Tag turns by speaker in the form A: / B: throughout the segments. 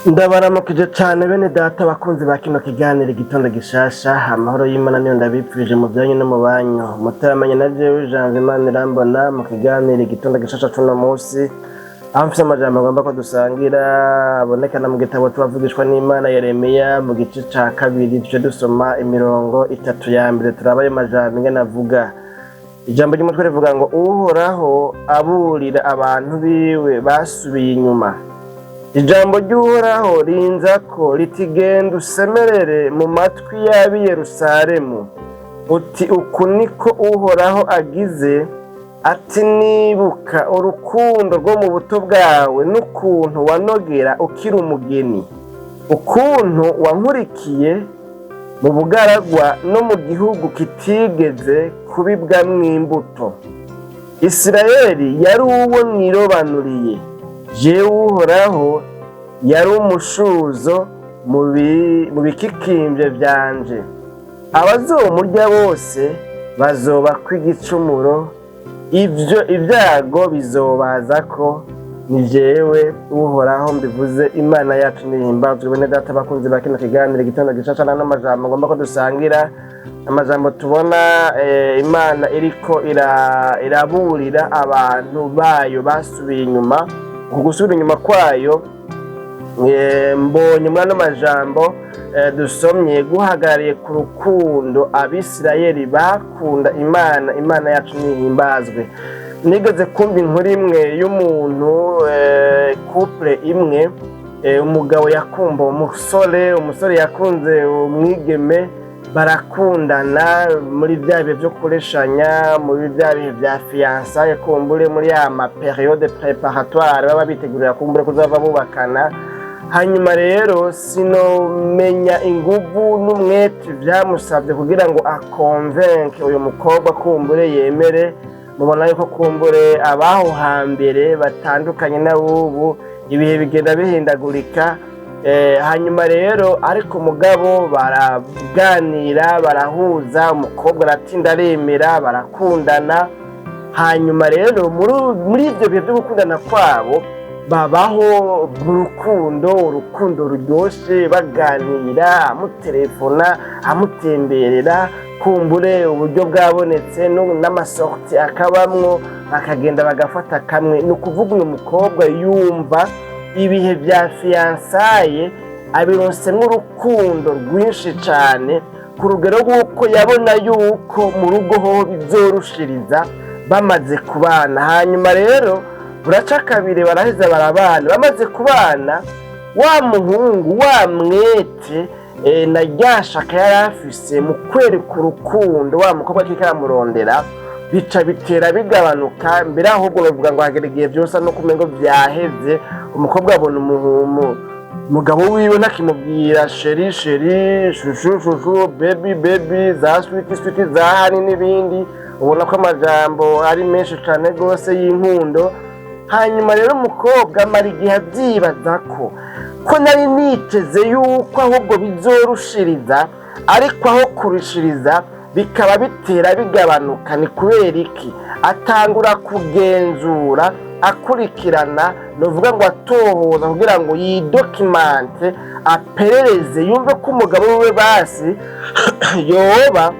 A: Ndabaramukije cane bene data bakunzi ba kino kiganiro Igitondo Gishasha. Amahoro y'Imana niyo ndabipfuje mu byanyu no mu banyu. Muteramanye na jewe Janvier Imana irambona mu kiganiro Igitondo Gishasha cuno musi, aho mfise amajambo agomba ko dusangira abonekana mu gitabo tubavugishwa n'Imana Yeremiya mu gice ca kabiri. Duce dusoma imirongo itatu ya mbere, turaba ayo majambo ingene avuga. Ijambo ry'umutwe rivuga ngo: "Uhoraho aburira abantu biwe basubiye inyuma." Ijambo ry'Uhoraho rinzako riti: "Genda usemerere mu matwi y'ab'i Yerusalemu uti: Uku niko Uhoraho agize ati: Nibuka urukundo rwo mu buto bwawe n'ukuntu wanogera ukiri umugeni, ukuntu wankurikiye mu bugaragwa no mu gihugu kitigeze kubibwamwo imbuto. Isirayeli yari uwo mwirobanuriye, jewe Uhoraho yari umushuzo mu bikikimbye vyanje. Abazomurya bose bazobakwa igicumuro, ivyo ibyago bizobazako. Ni jewe Uhoraho mbivuze." Imana yacu nihimbazwe. Bene data bakunzi ba kino kiganiro Igitondo Gishasha, n'amajambo ngomba ko dusangira, amajambo tubona Imana iriko iraburira abantu bayo basubiye inyuma. Uku gusubira inyuma kwayo, mbonye muri ano majambo dusomye guhagarariye ku rukundo Abisirayeli bakunda Imana. Imana yacu nihimbazwe. Nigeze kumva inkuru imwe y'umuntu, couple imwe, umugabo yakumva umusore, umusore yakunze umwigeme, barakundana muri bya bihe byo kureshanya, muri bya bihe bya fiançailles, kumbure muri ya ma période préparatoire baba bitegurira kumbure kuzava bubakana. Hanyuma rero sinomenya inguvu n'umwete vyamusabye kugira ngo a convainque uyu mukobwa kumbure yemere. Mubona yuko kumbure abaho hambere batandukanye n'abubu, ibihe bigenda bihindagurika. Hanyuma rero ariko umugabo baraganira, barahuza, umukobwa aratinda aremera, barakundana. Hanyuma rero muri ibyo bihe byo gukundana kwabo, babaho mu rukundo, urukundo ruryoshe, baganira, amutelefona, amutemberera, kumbure uburyo bwabonetse n'ama sorties akabamwo, bakagenda bagafata kamwe. Ni ukuvuga uyu mukobwa yumva ibihe bya fiançailles abironsemwo urukundo rwinshi cyane, ku rugero rw'uko yabona yuko mu rugo ho bizorushiriza bamaze kubana. Hanyuma rero buraca kabiri, baraheza barabana. Bamaze kubana, wa muhungu, wa mwete na rya shaka yari afise mu kwereka urukundo wa mukobwa kiriko aramurondera, bica bitera bigabanuka. Mbere ahubwo bavuga ngo hagera igihe vyose no kumengo vyaheze. Umukobwa abona umugabo wiwe ntakimubwira chéri, chéri, chouchou, chouchou, baby, baby, za sweetie, sweetie, za honey n'ibindi. Ubona ko amajambo ari menshi cane rwose y'inkundo. Hanyuma rero umukobwa amara igihe avyibaza ko nari niteze yuko ahubwo bizorushiriza, ariko aho kurushiriza bikaba bitera bigabanuka, ni kubera iki? Atangura kugenzura, akurikirana, nuvuga ngo atohoza kugira ngo yi documente, aperereze, yumve ko umugabo wiwe basi yoba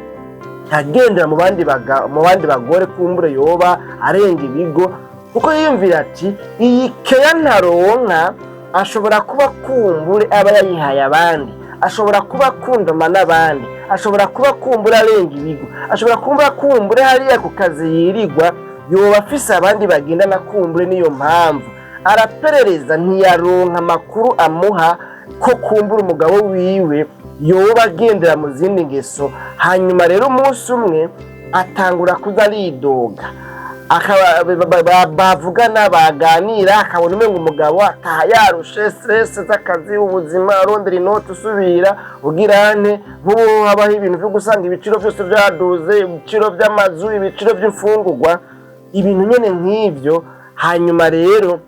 A: agendera mu bandi bagore, kumbure yoba arenga ibigo, kuko yiyumvira ati: "Iyi keya ntaronka ashobora kuba kumbure aba yayihaye abandi, ashobora kuba akundana n'abandi, ashobora kuba kumbura arenga ibigo, ashobora kuba kumbure hariya ku kazi yirirwa yoba afise abandi bagendana, kumbure niyo mpamvu." Araperereza, ntiyaronka amakuru amuha ko kumbura umugabo wiwe yoba agendera mu zindi ngeso. Hanyuma rero umunsi umwe atangura kuza aridoga, bavugana, baganira, akabona umenga umugabo ataha yarushe, stress z'akazi, ubuzima, arondera inoti, usubira ugira ane. Nk'ubu habaho ibintu byo gusanga ibiciro byose byaduze, ibiciro by'amazu, ibiciro by'imfungurwa, ibintu nyene nk'ivyo. Hanyuma rero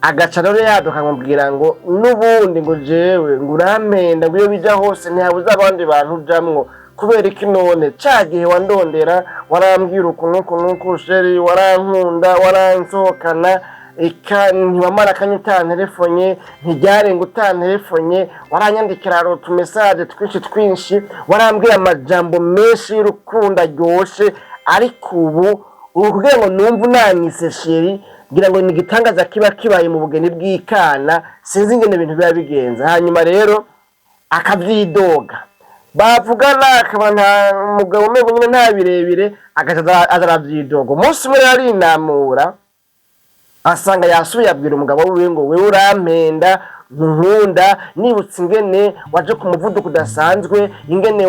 A: agaca rero yaduka akamubwira ngo n'ubundi ngo jewe ngo urampenda, ngo iyo bija hose ntihabuze abandi bantu ujamwo, kubera iki none ca gihe wandondera warambwira uku n'uku n'uku, chéri, warankunda, waransohokana? Eka ntiwamara akanya utanterefonye, ntiryarenga utanterefonye, waranyandikira utumesaje twinshi twinshi, warambwira amajambo menshi y'urukundo aryoshe, ariko ubu kugira ngo numve unanyise chéri, ngira ngo ni igitangaza kiba kibaye mu bugeni bw'ikana. Sinzi ingene ibintu biba bigenze. Hanyuma rero akavyidoga, bavugana akaba nta mugabo umengo nyine nta birebire, agaca aza aravyidoga. Umunsi umwe rero arinamura, asanga yasubiye abwira umugabo wiwe ngo: "Wewe urampenda, ntunkunda. Nibutse ingene waje ku muvuduko udasanzwe, ingene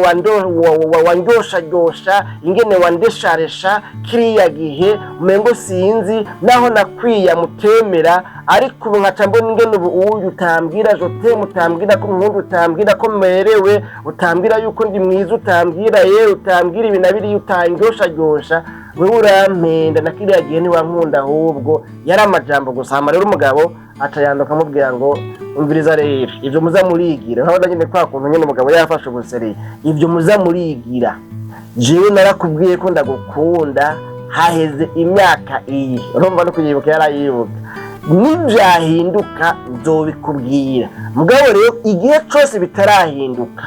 A: wandyosharyosha, ingene wandesharesha kiriya gihe, umengo sinzi naho nakwiya mutemera. Ariko ubu nkaca mbona ingene ubu uyu utambwira je t'aime, utambwira ko nkunda, utambwira ko merewe, utambwira yuko ndi mwiza, utambwira ye, utambwira ibi na biriya, utandyosharyosha. Wewe urampenda, na kiriya gihe ntiwankunda, ahubwo yari amajambo gusa." Hama rero umugabo aca yanduka amubwira ngo: "Umviriza rero, ivyo muza murigira." Urabona nyine kwa kuntu nyine umugabo yafashe ubuseri: "Ivyo muza murigira, jewe narakubwiye ko ndagukunda haheze imyaka iyi." Urumva no kuyibuka yarayibuka. "Nivyahinduka nzobikubwira, mugabo rero igihe cose bitarahinduka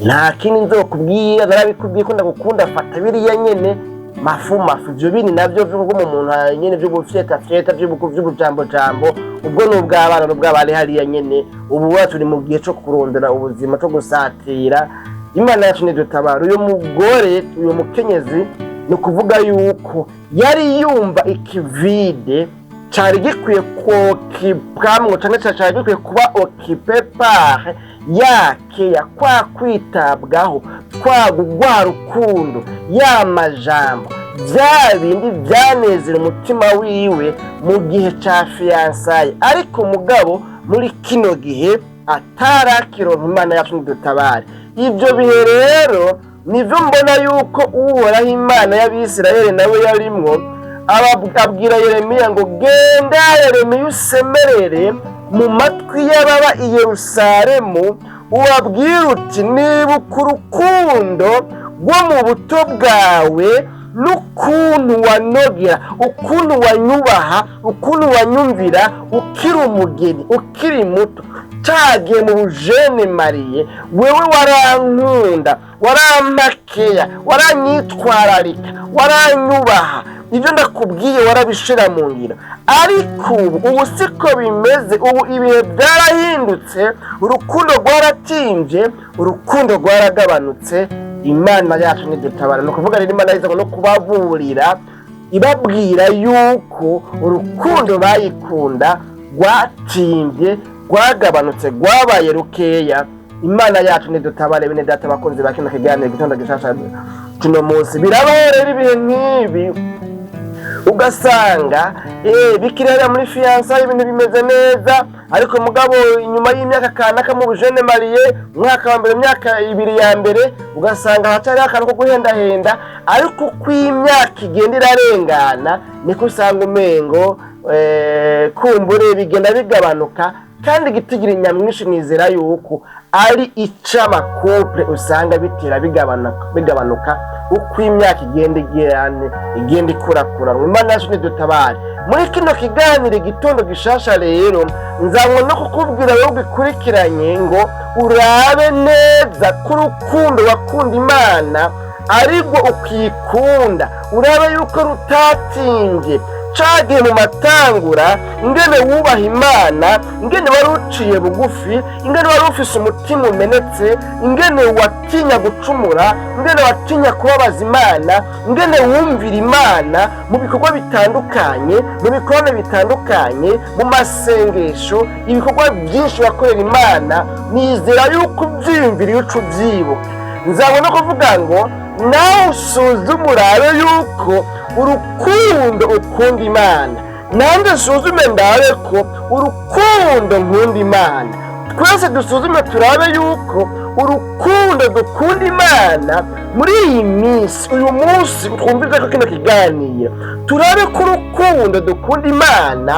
A: nta kindi nzokubwira. Narabikubwiye ko ndagukunda, fata biriya nyene mafu mafu. Ivyo bindi navyo vy'uko mu muntu nyene vy'ubufyeta fyeta, vy'ubujambo jambo, ubwo ni ubw'abana n'ubw'abari hariya nyene. Ubu wacu turi mu gihe co kurondera ubuzima, co gusatira. Imana yacu nidutabara." Uyu mugore, uyu mukenyezi, ni ukuvuga yuko yari yumva ikivide cari gikwiye kwokipwamwo, canke cari gikwiye kuba occupé par yakeya, kwa kwitabwaho, kwa rwa rukundo, ya majambo, bya bindi byanezera umutima wiwe mu gihe ca fiançailles, ariko mugabo muri kino gihe atarakironka. Imana yacu nidutabare. Ibyo bihe rero nivyo mbona yuko Uhoraho Imana y'Abisirayeli nawe yarimwo abwira Yeremiya ngo: "Genda Yeremiya, usemerere mu matwi y'ababa i Yerusalemu, ubabwire uti: nibuka urukundo rwo mu buto bwawe, n'ukuntu wanogera, ukuntu wanyubaha, ukuntu wanyumvira ukiri umugeni, ukiri muto, cagiye mu bujene mariye. Wewe warankunda, warampakeya, waranyitwararika, waranyubaha, ibyo ndakubwiye warabishira mu ngiro. Ariko ubu siko bimeze. Ubu ibihe byarahindutse, urukundo rwaratinje, urukundo rwaragabanutse. Imana yacu ntidutabara." Ni ukuvuga rero Imana yiza no kubaburira, ibabwira yuko urukundo bayikunda rwatimbye, rwagabanutse, rwabaye rukeya. Imana yacu ntidutabare. Bene data bakunzi ba kino kiganiro Igitondo Gishasha kino munsi, birabaho rero ibihe nk'ibi, ugasanga bikirera muri fiançailles ibintu bimeze neza, ariko mugabo inyuma y'imyaka kanaka, mu bujene mariye, umwaka wa mbere, imyaka 2 ya mbere, ugasanga hacariho akantu ko guhendahenda. Ariko uko imyaka igenda irarengana, niko usanga umengo kumbure bigenda bigabanuka. Kandi igitigira nyamwinshi nizera yuko ari ic'amakouple usanga bitera bigabanuka uko imyaka igenda igirane, igenda ikurakura. Imana yacu nidutabare. Muri kino kiganiro Igitondo Gishasha rero, nzanywe no kukubwira wowe ugikurikiranye ngo urabe neza ko urukundo wakunda Imana aribwo ukikunda, urabe yuko rutatimbye cagiye mu matangura, ingene wubaha Imana, ingene wari uciye bugufi, ingene wari ufise umutima umenetse, ingene watinya gucumura, ingene watinya kubabaza Imana, ingene wumvira Imana mu bikorwa bitandukanye, mu bikorane bitandukanye, mu masengesho, ibikorwa byinshi wakorera Imana. Nizera yuko ubyiyumvira iyo uca ubyibuka. Nzabona kuvuga ngo nawe usuzume urabe yuko urukundo ukunda Imana, nanjye nsuzume ndabe ko urukundo nkunda Imana, twese dusuzume turabe yuko urukundo dukunda Imana muri iyi minsi, uyu munsi twumvize ko kino kiganiro, turabe ko urukundo dukunda Imana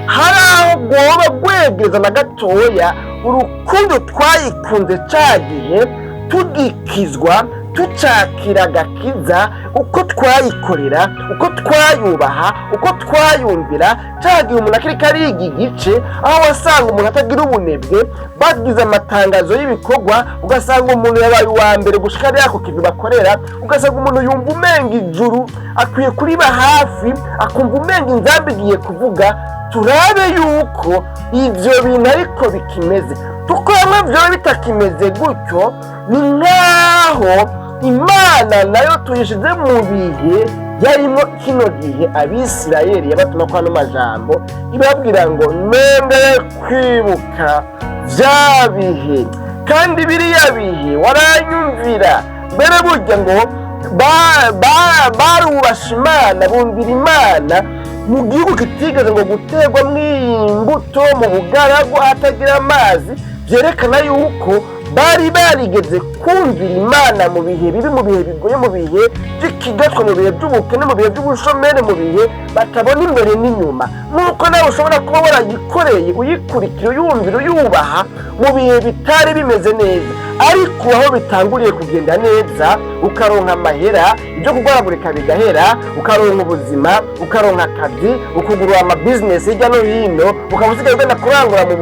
A: hari aho rwoba rwegereza na gatoya urukundo twayikunze ca gihe tugikizwa. Tucakira agakiza, uko twayikorera, uko twayubaha, uko twayumvira ca gihe umuntu akiriko ariga igice, aho wasanga umuntu atagira ubunebwe. Bagize amatangazo y'ibikorwa, ugasanga umuntu yabaye uwa mbere gushika ari ako kintu bakorera, ugasanga umuntu yumva umenga ijuru akwiye kuriba hafi, akumva umenga inzamba igiye kuvuga. Turabe yuko ivyo bintu ariko bikimeze, kuko bamwe vyoba bitakimeze gutyo, ni nkaho Imana nayo tuyishize mu bihe yarimo kino gihe Abisirayeli yabatuma ko ano majambo ibabwira ngo: "Nongeye kwibuka vya bihe, kandi biriya bihe waranyumvira." Mbere burya ngo barubasha Imana, bumvira Imana mu gihugu kitigeze ngo guterwamwo imbuto, mu bugaragu hatagira amazi. Byerekana yuko bari barigeze kumvira Imana mu bihe bibi, mu bihe bigoye, mu bihe by'ikigatwa, mu bihe by'ubukene, mu bihe by'ubushomeri, mu bihe batabona imbere n'inyuma. Nk'uko nawe ushobora kuba warayikoreye, uyikurikira, uyumvira, uyubaha mu bihe bitari bimeze neza, ariko aho bitanguriye kugenda neza, ukaronka amahera, ibyo kurwaragurika bigahera, ukaronka ubuzima, ukaronka akazi, ukugurura amabizinesi hirya no hino, ukaba usigaye ugenda kurangura mu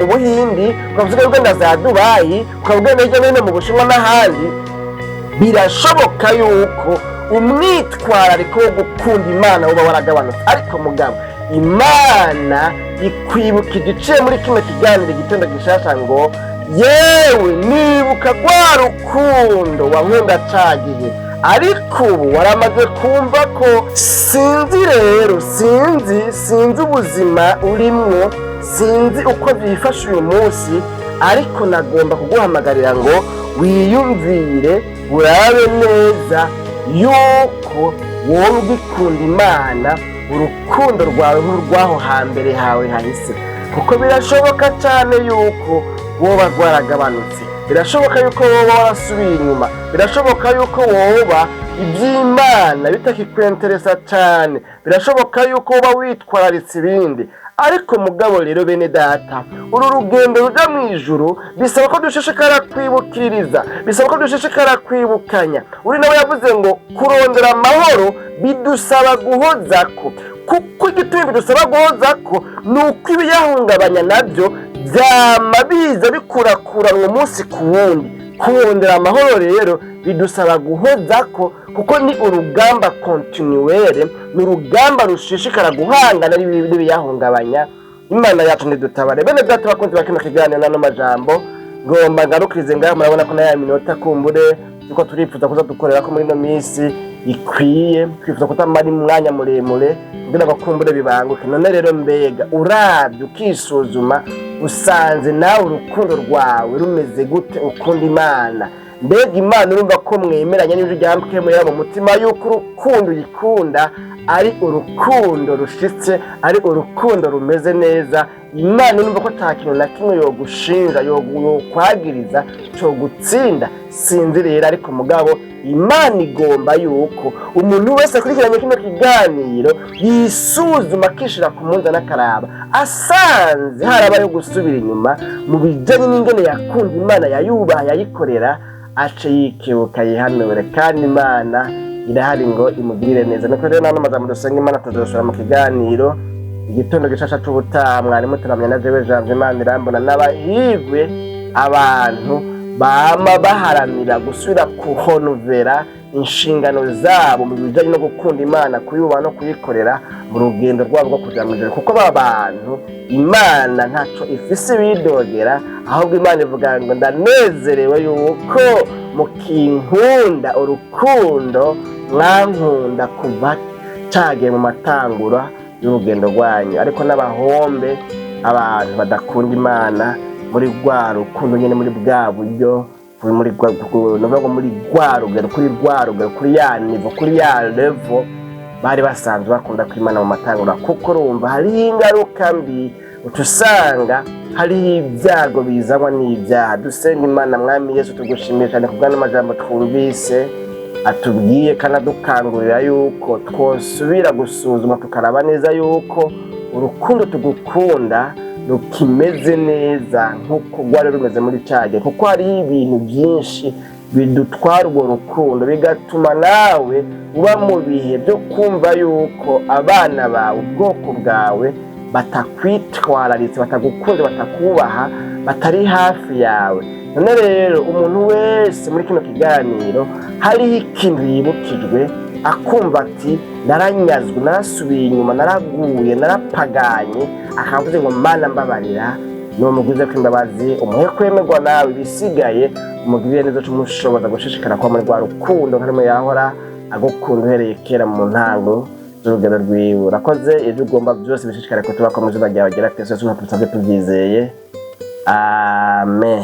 A: Buhindi, ukaba usigaye ugenda za Dubayi, ukaba ugenda hirya no hino mu Bushinwa n'ahandi, birashoboka yuko umwitwarariko wo gukunda Imana uba waragabanutse. Ariko mugabo Imana ikwibuka igiciye muri kino kiganiro Igitondo Gishasha ngo: "Yewe, nibuka rwa rukundo wankunda ca gihe, ariko ubu waramaze kumva ko." Sinzi rero, sinzi ubuzima urimwo, sinzi uko byifashe uyu munsi, ariko nagomba kuguhamagarira ngo wiyumvire, urabe neza yuko wowe ugikunda Imana urukundo rwawe nk'urwaho hambere hawe hahise, kuko birashoboka cyane yuko woba rwaragabanutse, birashoboka yuko woba warasubiye inyuma, birashoboka yuko woba iby'Imana bitakikwenteresa cyane, birashoboka yuko woba witwararitse ibindi. Ariko mugabo rero, bene data, uru rugendo ruja mu ijuru bisaba ko dushishikara kwibukiriza, bisaba ko dushishikara kwibukanya. Uri nawe yavuze ngo kurondera amahoro bidusaba guhozako, kuko igituma bidusaba guhozako ni uko ibiyahungabanya nabyo byama biza bikurakuranwa umunsi ku wundi. Kurondera amahoro rero bidusaba guhozako, kuko ni urugamba continuel, ni urugamba rushishikara guhangana n'ibiyahungabanya. Imana yacu ntidutabare. Bene data bakunzi ba kino kiganiro, n'ano majambo ngomba ngarukirize ngaho. Murabona ko na ya minota kumbure yuko turifuza kuza dukorera ko muri ino minsi ikwiye, twifuza kutamara umwanya muremure kugira ngo kumbure bibanguke. None rero mbega uravye ukisuzuma, usanze nawe urukundo rwawe rumeze gute? Ukunda Imana? Mbega Imana urumva ko mwemeranya n'ijwi rya mukemurira mu mutima yuko urukundo uyikunda ari urukundo rushitse, ari urukundo rumeze neza? Imana urumva ko ata kintu na kimwe yogushinja, yokwagiriza, cogutsinda? Sinzi rero, ariko mugabo Imana igomba yuko umuntu wese akurikiranye kino kiganiro yisuzuma, akishira ku munzani, akaraba asanze harabayeho gusubira inyuma mu bijanye n'ingene yakunda Imana, yayubaha, yayikorera, ace yikebuka, yihanure, kandi Imana irahari ngo imugirire neza. Nuko rero nano majambo dusenga Imana, tuzosubira mu kiganiro Igitondo Gishasha c'ubutaha. Mwari muteramye na jewe Janvier Imana irambona. N'abahigwe abantu bama baharanira gusubira kuhonovera inshingano zabo mu bijanye no gukunda Imana, kuyubaha no kuyikorera mu rugendo rwabo rwo kuja mw'ijuru, kuko ba bantu Imana ntaco ifise bidogera, ahubwo Imana ivuga ngo: "Ndanezerewe yuko mukinkunda urukundo mwankunda kuva cagiye mu matangura y'urugendo rwanyu." Ariko n'abahombe abantu badakunda Imana muri rwa rukundo nyene, muri bwa buryo, muri ngo muri rwa rugero, kuri rwa rugero, kuri ya niveau, kuri ya level bari basanzwe bakunda kwimana mu matangura, kuko urumva hariho ingaruka mbi, uca usanga hariho ibyago bizanwa n'ibyaha. Dusenga Imana. Mwami Yesu, tugushimiye cyane ku bw'ano twumvise atubwiye kandi adukangurira yuko twosubira gusuzuma, tukaraba neza yuko urukundo tugukunda rukimeze neza nk'uko rwari rumeze muri cya gihe, kuko hariho ibintu byinshi. Bidutwara urwo rukundo, bigatuma nawe uba mu bihe byo kumva yuko abana bawe, ubwoko bwawe, batakwitwararitse, batagukunze, batakubaha, batari hafi yawe. None rero umuntu wese muri kino kiganiro hariho ikintu yibukijwe, akumva ati: "Naranyazwe, narasubiye inyuma, naraguye, narapaganye," akavuze ngo: "Mana, mbabarira." Numugwize ko imbabazi, umuhe kwemerwa nawe, ibisigaye umugirire neza, umushoboza gushishikara kuba muri rwa rukundo nka yahora agukunda uhereye kera mu ntango z'urugendo rwiwe. Urakoze. Ibyo ugomba byose bishishikare kutubako mu izina ryawe ryera, Kristo Yesu, tubisabye tubyizeye, amen.